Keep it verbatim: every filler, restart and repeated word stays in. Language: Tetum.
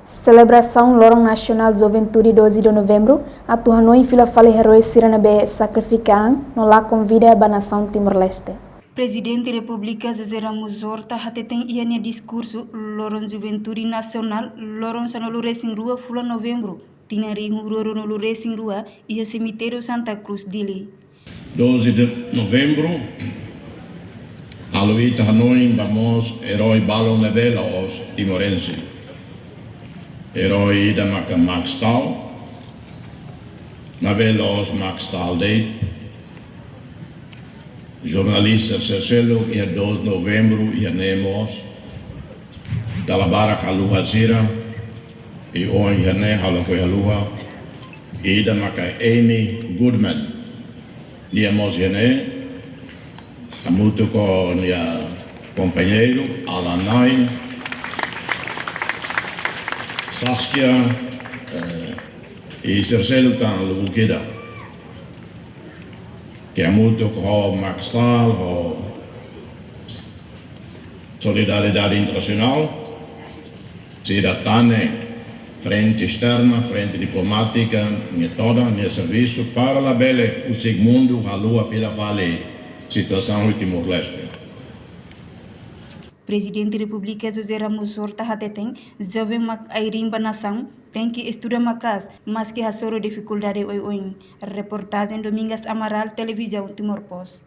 Selebrasaun Loron Nasionál Juventude doze de Novembru atu hanoin fila fali erói sira ne'ebé sakrifika an no lakon vida ba nasaun Timor-Leste. Prezidente Repúblika José Ramos Horta hateten iha nia diskursu Loron Juventude Nasionál, loron sanulu-resin-rua fulan Novembru, tinan rihun rua ruanulu-resin-rua, iha semitériu Santa Cruz, Dili. Doze de Novembru, halo ita hanoin ba mós erói balun ne'ebé la'ós timorense. Erói ida maka Max Stahl, ne'ebé la'ós Max Stahl de'it. Jornalista sira seluk iha doze Novembru iha ne'e mós. Dala barak haluha sira, i ohin iha ne'e halo ko haluha. Ida maka Amy Goodman. Nia mós iha ne'e, hamutuk ho nia kompañeiru, Alan Nain, Saskia, eh, i sira seluk tan lubuk ida. Ke hamutuk ho Max Stahl, ho Solidariedade Internasionál, sira tane frente esterna, frente diplomátika, nia todan, nia servisu, para labele husik mundu haluha fila fali situasaun iha Timor-Leste. Prezidente Repúblika José Ramos Horta hateten, joven mak ai-riin ba nasaun, tenke estuda maka'as, maski hasoru difikuldade oioin. Reportajen Domingas Amaral, Televizaun Timor Post.